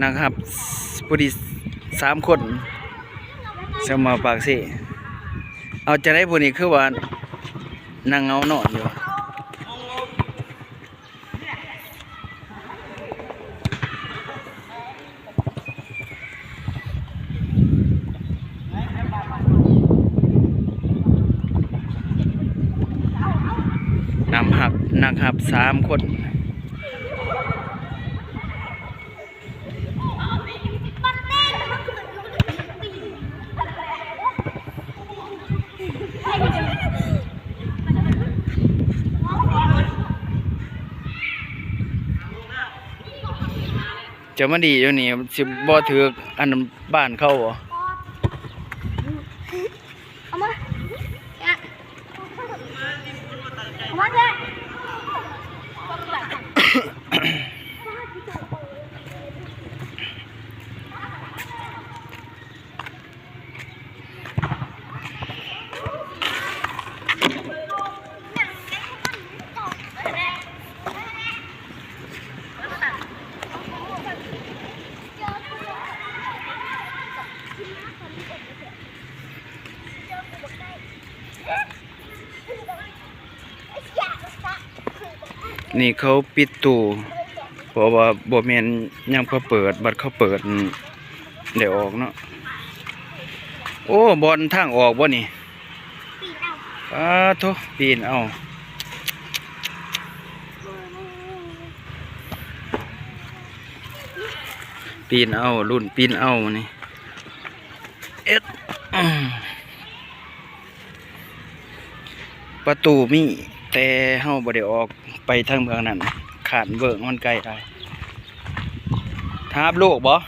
ນັກຮັບຜູ້ທີ່ສາມຄົນ ສຳມາປາກເຊ. ເອົາ ຈັ່ງໃດຜູ້ນີ້ຄືວ່ານັ່ງເຫງົານອນຢູ່? ນຳຮັບ ນັກຮັບສາມຄົນ. ເຈົ້າມາດີຢູ່ນີ້ ຊິບໍ່ຖືກອັນບ້ານເຂົາບໍ່? ເອົາມາ ເອົາມາເດີ. ນີ້ເຂົາປິດຕູ້ ເພາະວ່າບໍ່ແມ່ນຍາມເຂົາເປີດ, ບັດເຂົາເປີດໄດ້ອອກເນາະ. ໂອ້ ບ່ອນທາງອອກບໍ່ນີ້? ປາໂທ້ ປີນເອົາ ປີນເອົາ ລຸ້ນປີນເອົານີ້ ເອັດ ປະຕູມີ ແຕ່ເຮົາບໍ່ໄດ້ອອກໄປທາງເບື້ອງນັ້ນ ຂ້ານເບື້ອງມັນໄກຫຼາຍ. ຖາບລູກບໍ່?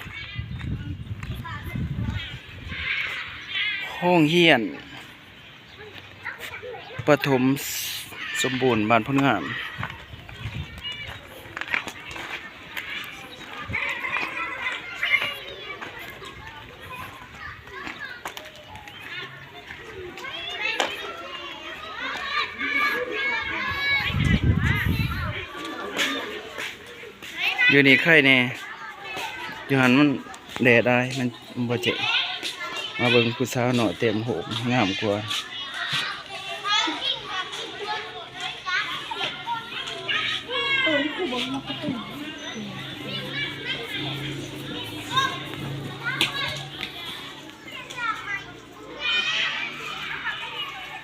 ໂຮງຮຽນປະຖົມສົມບູນບ້ານໂພນງາມ. ຢູ່ນີ້ໄຄແດ່ ຢູ່ຫັ້ນມັນແດດຫຼາຍ ມັນບໍ່ແຈ້ງ. ມາເບິ່ງຜູ້ສາວນ້ອຍແຕ້ມຮູບງາມກວ່າ.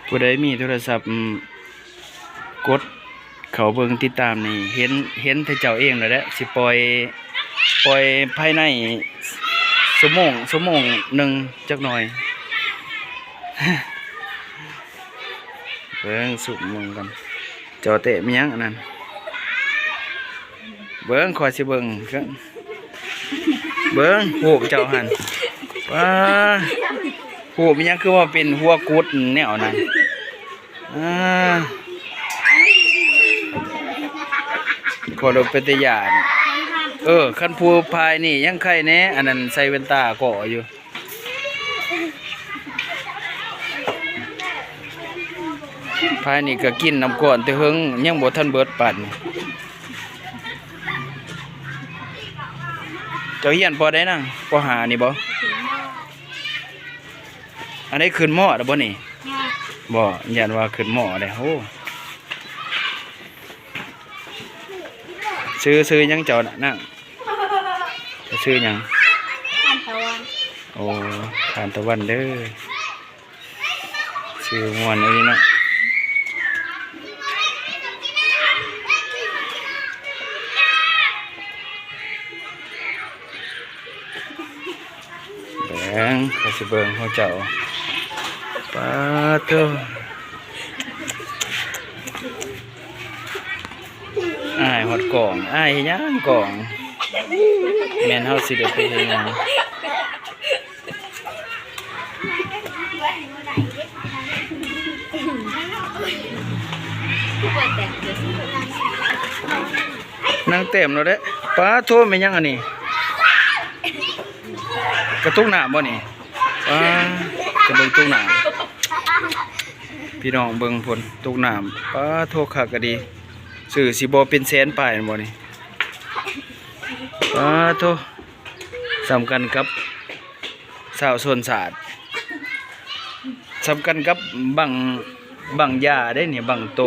ຜູ້ໃດມີໂທລະສັບ ອືມ ກົດເຂົ້າເບິ່ງຕິດຕາມນີ້ ເຫັນ ເຫັນແຕ່ເຈົ້າເອງແລ້ວແຫຼະ. ຊິປ່ອຍ ປ່ອຍພາຍໃນຊົ່ວໂມງ ຊົ່ວໂມງໜຶ່ງຈັກໜ່ອຍ. ເບິ່ງ ຊູມເບິ່ງກ່ອນ. ເຈົ້າແຕະມີຫຍັງອັນນັ້ນ? ເບິ່ງ ຂ້ອຍຊິເບິ່ງ ເບິ່ງຮູບເຈົ້າຫັ້ນ. ວ້າ ຮູບອີ່ຫຍັງຄືວ່າເປັນຫົວກຸດແນວນັ້ນ? ອາ ຂ້ອຍໂລດເປັນຕາຢ້ານ. ເອີ ຄັນຜູ້ພາຍນີ້ຍັງໄຄແດ່ ອັນນັ້ນໃສ່ແວ່ນຕາກໍຢູ່. ພາຍນີ້ກໍກິນນ້ຳກ້ອນແຕ່ເຫິງ ຍັງບໍ່ທັນເບິດປານນີ້. ເຈົ້າຮຽນ ປໍ ໃດນາງ? ປໍ ຫ້າ ນີ້ບໍ? ອັນນີ້ຂຶ້ນ ມໍ ແລ້ວບໍນີ້? ບໍ່ ຢ້ານວ່າຂຶ້ນ ມໍ ແລ້ວ. ໂອ້ ຊື່ ຊື່ຫຍັງເຈົ້ານະນາງ? ເຈົ້າຊື່ຫຍັງ? ທານຕາວັນ. ໂອ້ ທານຕາວັນເດີ. ຊື່ມ່ວນອີ່ຫຼີເນາະ. ເບິ່ງ ຂ້ອຍຊິເບິ່ງຂອງເຈົ້າ. ປາໂທ້ ອ້າຍຮອດກ້ອງ ອ້າຍເຮັດຫຍັງກ້ອງ? ແມ່ນເຮົາຊິໄດ້ໄປເຮັດຫຍັງ? ນັ່ງເຕັມແລ້ວເດ້. ປາໂທ້ ແມ່ນຫຍັງອັນນີ້? ກະຕຸກນ້ຳບໍ່ນີ້? ປາ ກະເບິ່ງຕຸກນ້ຳ ພີ່ນ້ອງເບິ່ງພຸ້ນ ຕຸກນ້ຳ. ປາໂທ້ ຄັກກະດີ ຊື້ຊິບໍ່ເປັນແສນປາຍແມ່ນບໍ່ນີ້? ປາໂທ້. ສ່ຳກັນກັບຊາວຊົນຊາດ ສ່ຳກັນກັບບັ້ງ ບັ້ງຢາເດ້ນີ້ ບັ້ງໂຕ